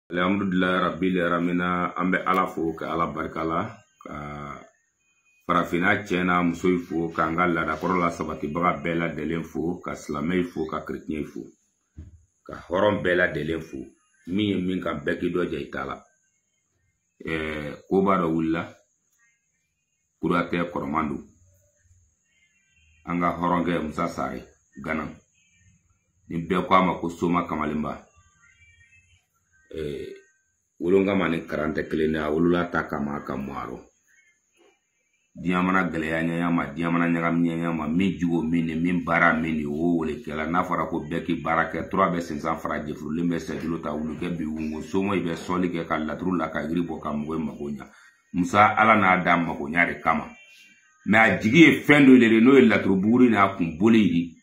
Alhamdulilayi rabbil alamina, an bɛ Ala fo ka Ala barika la, ka farafinna cɛ n'a muso fo, k'an ka laadakɔrɔ la sabatibaga bɛɛ lajɛlen fo, ka silamɛw fo, ka kerecɛnw fo, ka hɔrɔn bɛɛ lajɛlen fo. Min ye min kan bɛɛ k'i dɔ ja i ta la. Koba dɔ wulila, kura tɛ, kɔrɔman don. An ka hɔrɔnkɛ Musa Sare Gana, ni bɛɛ ko a ma ko Soma Kamalenba. Wolonkama ni karan tɛ kelen ye, a wolola ta kama ka mɔ a rɔ. Diɲɛ mana gɛlɛya ɲɛɲa ma, diɲɛ mana ɲagami ɲɛɲa ma, min jugo min ni min baara min ni o wele kɛla. N'a fɔra ko bɛɛ k'i baara kɛ, tura bɛ sensan fara jɛfurulen bɛ sɛjulu ta wulukɛ bi wungo somo i bɛ sɔli kɛ ka laturu la ka yiri bɔ ka mɔgɔ mago ɲa. Musa Ala n'a da mago ɲa de kama, mɛ a jigi ye fɛn dɔ de ye, n'o ye laturu buguri n'a kun boli ye.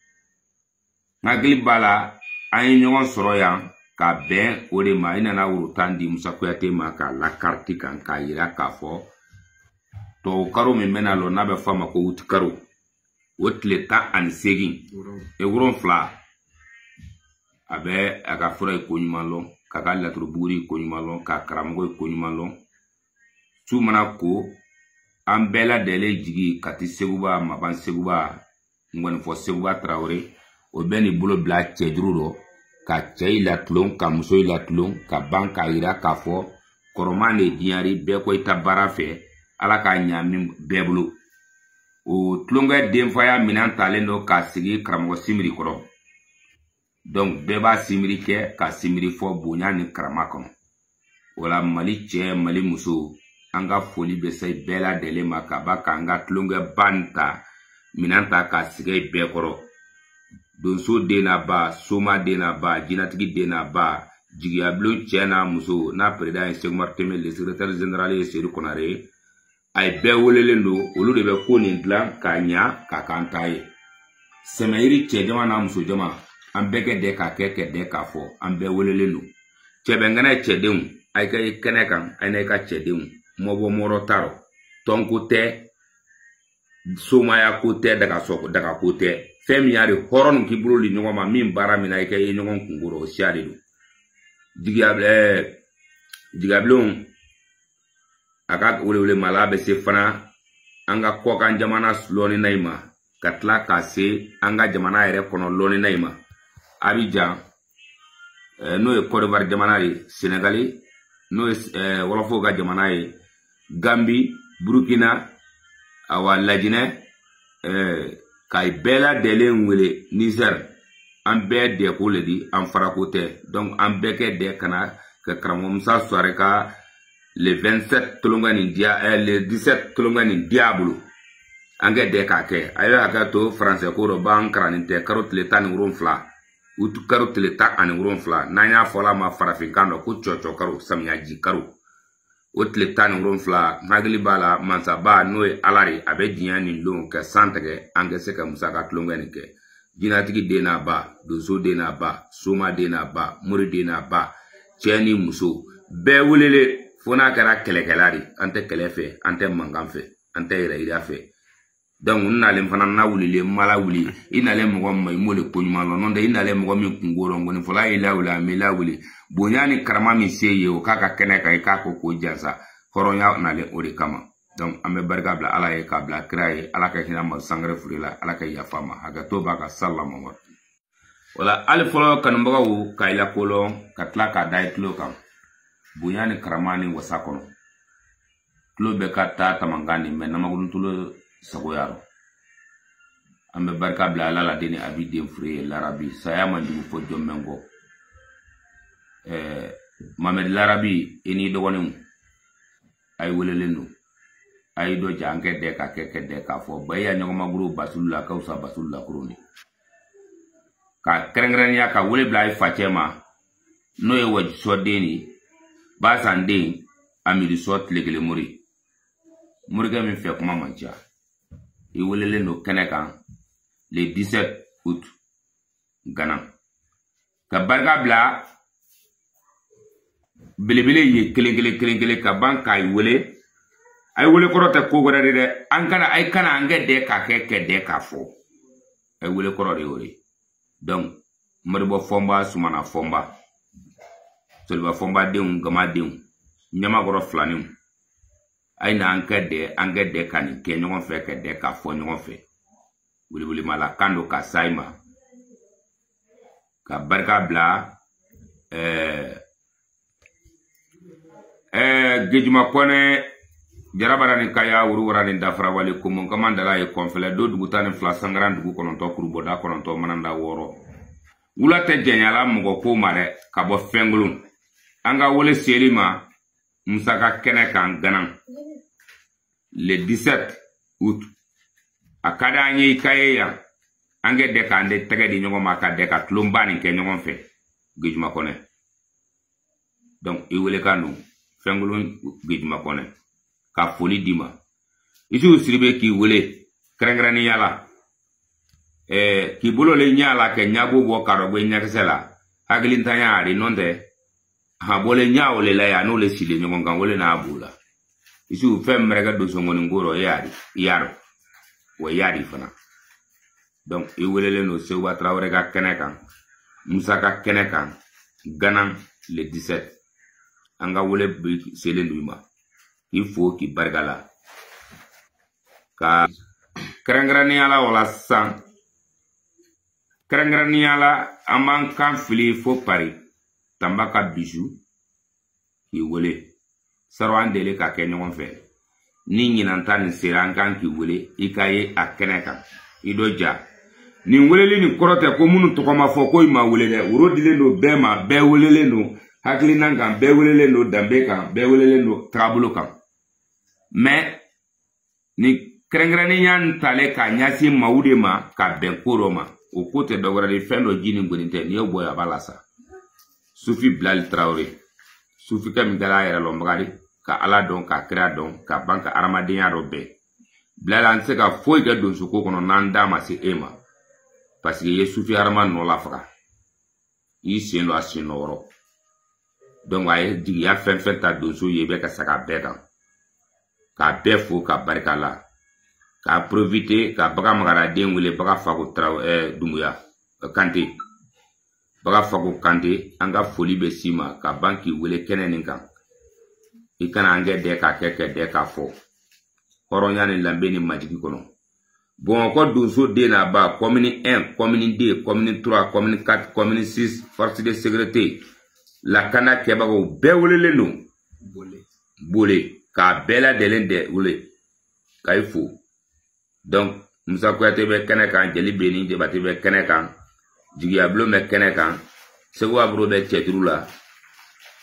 N hakili b'a la, an ye ɲɔgɔn sɔrɔ yan ka bɛn o de ma. I nana woro tan di Musa Kuyate ma k'a la kariti kan, k'a yira k'a fɔ tubabu karo min bɛna lɔ, n'a bɛ fɔ a ma ko wuti karo, o tile 18 7, a bɛ a ka fura ye ko ɲuman lɔn, k'a ka laturu buguri ko ɲuman lɔn, k'a karamɔgɔ ye ko ɲuman lɔn. Su mana ko, an bɛɛ lajɛlen jigi Kati Seguba, Maban Seguba, Ngɔnifɔ Seguba Tarawele, o bɛ nin bolo bila cɛjuru dɔ ka cɛ i latulon, ka muso i latulon, ka ban k'a yira k'a fɔ kɔrɔman de diɲɛri bɛɛ ko i ta baara fɛ, Ala k'a ɲa min bɛɛ bolo. O tulonkɛ denfaya minɛn talen don k'a sigi karamɔgɔ simiri kɔrɔ. Donc bɛɛ b'a simiri kɛ ka simiri fɔ bonya ni karama kɔnɔ. O la Mali cɛ, Mali muso, an ka foli bɛ se bɛɛ lajɛlen ma ka ba k'an ka tulonkɛ ba nin ta minɛn ta k'a sigi bɛɛ kɔrɔ. Donso den n'a ba, soma den n'a ba, jinɛtigi den n'a ba, jigiyabulon cɛ n'a muso, n'a président ye Seku Teme, le secrétaire général ye Sedu Konare ye, a ye bɛɛ welelen don. Olu de bɛ ko nin dilan k'a ɲa k'a k'an ta ye. Sɛmɛyiri cɛ jama n'a muso jama, an bɛɛ kɛ dɛ k'a kɛ kɛ dɛ k'a fɔ, an bɛɛ welelen don. Cɛbɛnkɛnɛ cɛdenw, a ye kɛ kɛnɛ kan, a n'a ka cɛdenw, mɔbɔ mɔrɔ t'a rɔ, tɔnko tɛ, somaya ko tɛ, dagako tɛ. Fɛn min y'a de hɔrɔn k'i bolo di ɲɔgɔn ma, min baara min na i ka ye ɲɔgɔn kunkolo, o siya de don. Jigiyabilenw a ka welewele mala bɛ se fana an ka kɔkan jamana lɔnni in ma, ka tila ka se an ka jamana yɛrɛ kɔnɔ lɔnni in ma. Abidjan, n'o ye Côte d'Ivoire jamana ye, Senegali, n'o ye wɔlɔfɔw ka jamana ye, Gambi, Burukina, awa Lajinɛ, ka bɛɛ lajɛlen wele, Niger, an bɛɛ dɛko le di, an farako tɛ. Donc an bɛɛ kɛ dɛ ka na ka karamɔgɔ Musa Suware ka le 27 tulonkɛ nin diya, le 17 tulonkɛ nin diya bolo, an kɛ dɛ k'a kɛ. A ye hakɛ to faransɛ ko dɔ b'an kalanni tɛ. Karo tile 17, utu karo tile 17, n'an y'a fɔ la ma farafinkan dɔ ko cɔcɔ karo, samiyaji karo, o tile 17, n hakili b'a la, mansaba n'o ye Ala de, a bɛ diɲɛ nin don ka san tigɛ, an ka se ka Musa ka tulonkɛ nin kɛ. Jinɛtigi den n'a ba, donso den n'a ba, soma den n'a ba, mori den n'a ba, cɛ ni muso bɛɛ welelen, fo n'a kɛra kɛlɛkɛla de. An tɛ kɛlɛ fɛ, an tɛ mankan fɛ, an tɛ yɛrɛ yira fɛ. Donc n nalen fana n'a wulilen, n ma lawuli. I nalen mɔgɔ min ma, i m'o de ko ɲuman lɔn. N'o tɛ, i nalen mɔgɔ min kungo rɔ, ngɔnifɔla y'i lawuli, a m'i lawuli. Bonya ni karama min se ye, o k'a ka kɛnɛ kan, i k'a ko k'o jansa. Hɔrɔnya nalen o de kama. Donc an bɛ barika bila Ala ye, k'a bila kira ye. Ala ka hinɛ Madu Sangare fure la, Ala ka yafa ma, hakɛto b'a ka salila Mamadu. Wala hali fɔlɔ kanubagaw ka i lakolɔn, ka tila k'a da i tulo kan bonya ni karama ni wasa kɔnɔ. Tulo bɛ ka taa tamankan nin mɛ namakurun tulo sagoya rɔ. An bɛ barika bila Ala la den ni abi den fure ye. Larabi saya man jugu fɔ jɔn bɛ n kɔ. Mamɛdi Larabi, i n'i dɔgɔninw, a ye welelen don. A ye dɔ ja, an kɛ dɛ k'a kɛ kɛ dɛ k'a fɔ bayiya ɲɔgɔnmaguru basulu la ka fisa basulu la kurun de. Ka kɛrɛnkɛrɛnnenya ka wele bila a ye facɛ ma, n'o ye Wajisɔ den ye, Basan den, Amirisɔ tile kelen mori. Morikɛ min fɛ kuma man ca. I welelen don kɛnɛ kan le 17 août Gana. Ka barika bila belebele ye kelen kelen kelen kelen ka ban k'a wele. A ye wele kɔrɔ tɛ ko wɛrɛ de dɛ. An kana, a ye kana an kɛ dɛ k'a kɛ kɛ dɛ k'a fɔ. A ye wele kɔrɔ de y'o ye. Donc Maribɔ Fɔnba, Sumana Fɔnba, Soliba fɔnbadenw gamadenw ɲamakɔrɔ filaninw a ye na an kɛ dɛ ka nin kɛ ɲɔgɔn fɛ ka dɛ k'a fɔ ɲɔgɔn fɛ welewelemala kan don ka s'a ma ka barika bila Gejuma Kɔnɛ Jarabara ni Kaya Wuruwara ni Dafarawale Komon Kamandala ye kɔnfɛlɛ do dugu 12 sangaran dugu 9 kurubɔda 9 mananda 6 wula tɛ jɛnyala mɔgɔ ko ma dɛ ka bɔ fɛnkolon an ka wele seli ma Musaka kɛnɛ kan Gana le 17 août a ka di an ye i ka ye yan an kɛ dɛ k'an de tɛgɛ di ɲɔgɔn ma ka dɛ ka tulonba nin kɛ ɲɔgɔn fɛ Gejuma Kɔnɛ donc i wele kan don fɛnkolon Gejuma Kɔnɛ ka foli d'i ma Isufu Sidibe k'i wele kɛrɛnkɛrɛnnenya la k'i bolo le ɲɛ la kɛ ɲago bɔ ka dɔ bɔ ɲakisɛ la hakilintanya a de nɔ tɛ a bɔlen ɲa o le la yan n'o le silen ɲɔgɔn kan o le n'a b'o la Isufu fɛn mɛrɛkɛ donsongɔni ko rɔ e y'a di i y'a dɔn wa i y'a di fana donc i welelen don Seguba Tarawele ka kɛnɛ kan Musaka kɛnɛ kan Gana le 17 an ka wele selen don i ma k'i fo k'i barika la ka kɛrɛnkɛrɛnnenya la o la sisan kɛrɛnkɛrɛnnenya la an b'an kan fili fo Paris Tanba ka bisu k'i wele saro an deli ka kɛ ɲɔgɔn fɛ ni ɲinan ta nin sera an kan k'i wele i ka ye a kɛnɛ kan i dɔ ja nin weleli nin kɔrɔ tɛ ko minnu tɔgɔ ma fɔ ko i ma wele dɛ woro dilen don bɛɛ ma bɛɛ welelen don hakilina kan bɛɛ welelen don danbe kan bɛɛ welelen don taabolo kan mais ni kɛrɛnkɛrɛnnenya nin talen k'a ɲɛsin maaw de ma ka bɛn ko dɔ ma o ko tɛ dɔwɛrɛ ye fɛn dɔ ji ni goni tɛ n'i y'o bɔ yen a b'a la sa Sufi Bilali Tarawele sufikɛ min kɛra a yɛrɛ lɔnbaga de ka Ala dɔn ka kira dɔn ka ban ka adamadenya dɔ bɛn Bilali an tɛ se ka foyi kɛ donsoko kɔnɔ n'an da ma se e ma parce que i ye sufi hadama nɔ lafaga i sen don a sen nɔ wɔrɔ donc a ye jigiya fɛn fɛn ta donso ye i bɛ ka saga bɛɛ kan k'a bɛɛ fo ka barika la k'a profiter ka baga magaraden wele baga fako Dumbuya Kante baga fako Kante an ka foli bɛ s'i ma ka ban k'i wele kɛnɛ nin kan i kana an kɛ dɛ k'a kɛ kɛ dɛ k'a fɔ hɔrɔnya ni lanbe ni majigi kɔnɔ Bamakɔ donso den n'a ba commune 1 commune 2 commune 3 commune 4 commune 6 force de sécurité lakana kɛbagaw bɛɛ welelen don bole k'a bɛɛ lajɛlen de wele ka i fo donc Musa Kuyate bɛ kɛnɛ kan Jeli Beni Jabate bɛ kɛnɛ kan Jigiyabulon bɛ kɛnɛ kan Segu Aburo bɛ cɛturu la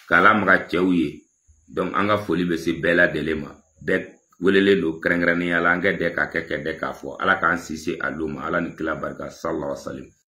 k'a lamaga cɛw ye donc an ka foli bɛ se bɛɛ lajɛlen ma bɛɛ welelen don kɛrɛnkɛrɛnnenya la an kɛ dɛ k'a kɛ kɛ dɛ k'a fɔ Ala k'an si se a don ma Ala ni kira barika sallallahu alaihi wasallam.